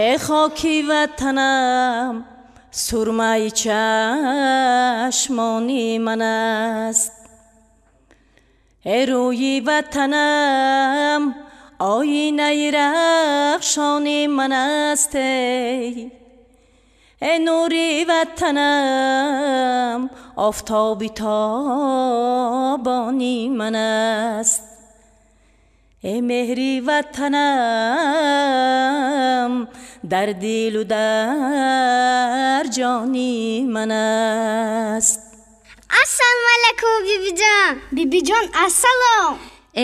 Эй хоки ватанам, сурмаи чашмони ман аст. Эй рӯи ватанам, оинаи рахшони ман аст. Эй нури ватанам, офтоби тобони ман аст. Эй меҳри ватанам, дар дилу дар ҷони ман аст. Ассалому алайкум, бибиҷон. Бибиҷон, ассалом.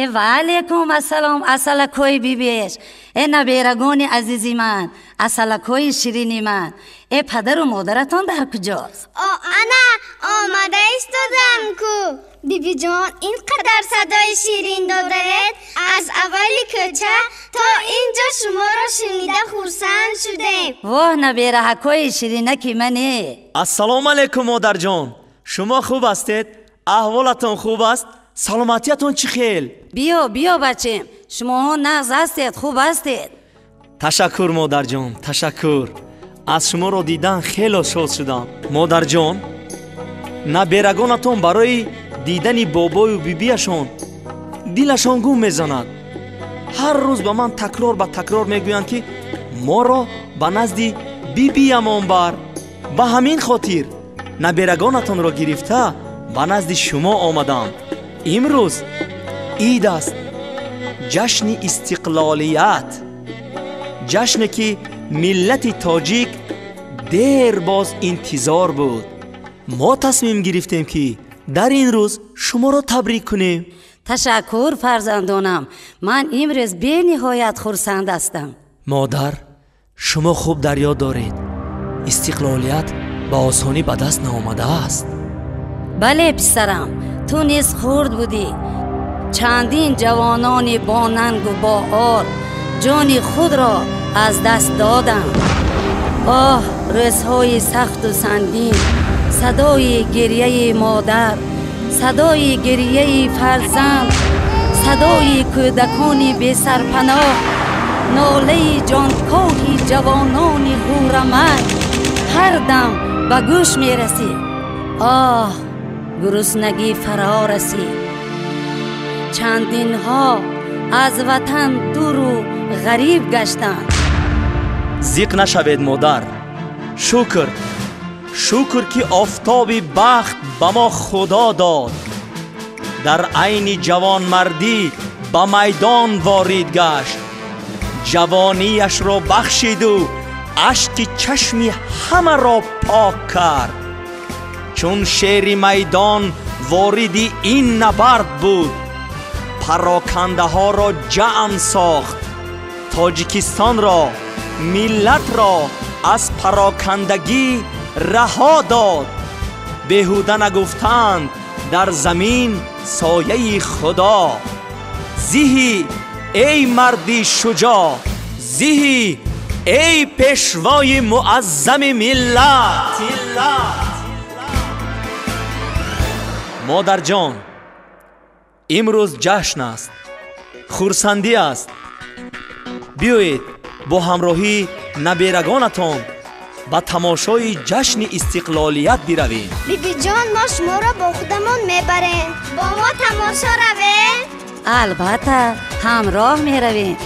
Э ва алайкум ассалом, асалакҳои бибиш. Э наберагони азизи ман, асалакҳои ширини ман. Э падару модаратон дар куҷост? О, ана омада истодам ку. Бибиҷон, ин қадар садои ширин додаед, аз аввали кӯча то ин ҷо шуморо шунида хурсанд шудем. Воҳ, набераҳакҳои ширинаки мане. Ассалому алайкум, модарҷон. Шумо хуб ҳастед? Аҳволатон хуб аст? Саломатиятон чӣ хел? Биё, биё, бачем. Шумоҳо нағз ҳастед, хуб ҳастед? Ташаккур, модарҷон, ташаккур. Аз шуморо дидан хело шод шудам. Модарҷон, наберагонатон барои дидани бобою бибиашон дилашон гум мезанад. Ҳар рӯз ба ман такрор ба такрор мегӯянд, ки моро ба назди бибиямон бар. Ба ҳамин хотир наберагонатонро гирифта ба назди шумо омадам. Имрӯз ид аст, ҷашни истиқлолият, ҷашне ки миллати тоҷик дер боз интизор буд. Мо тасмим гирифтем, ки дар ин рӯз шуморо табрик кунем. Ташаккур, фарзандонам. Ман имрӯз бениҳоят хурсанд ҳастам. Модар, шумо хуб дар ёд доред, истиқлолият ба осонӣ ба даст наомадааст. Бале, писарам, ту низ хурд будӣ. Чандин ҷавонони бонангу боор ҷони худро аз даст доданд. Оҳ, рӯзҳои сахту сангин, садои гирьяи модар, садои гирьяи фарзанд, садои кӯдакони бесарпаноҳ, нолаи ҷонкоҳи ҷавонони ғурамарг ҳар дам ба гӯш мерасид. Оҳ, гуруснагӣ фаро расид. Чандинҳо аз ватан дуру ғариб гаштанд. Зиқ нашавед, модар. Шукр, шукр, ки офтоби бахт ба мо Худо дод. Дар айни ҷавонмардӣ ба майдон ворид гашт, ҷавонияшро бахшиду ашки чашми ҳамаро пок кард. Чун шери майдон вориди ин набард буд, парокандаҳоро ҷамъ сохт, Тоҷикистонро, миллатро аз парокандагӣ раҳо дод. Беҳуда нагуфтанд, дар замин сояи Худо. Зиҳӣ, эй марди шуҷоъ, зиҳӣ, эй пешвои муаззами миллат. Модарҷон, имрӯз ҷашн аст, хурсандӣ аст. Биёед бо ҳамроҳии наберагонатон ба тамошои ҷашни истиқлолият биравем. Бибиҷон, мо шуморо бо худамон мебарем. Бо мо тамошо равем? Албатта, ҳамроҳ меравем.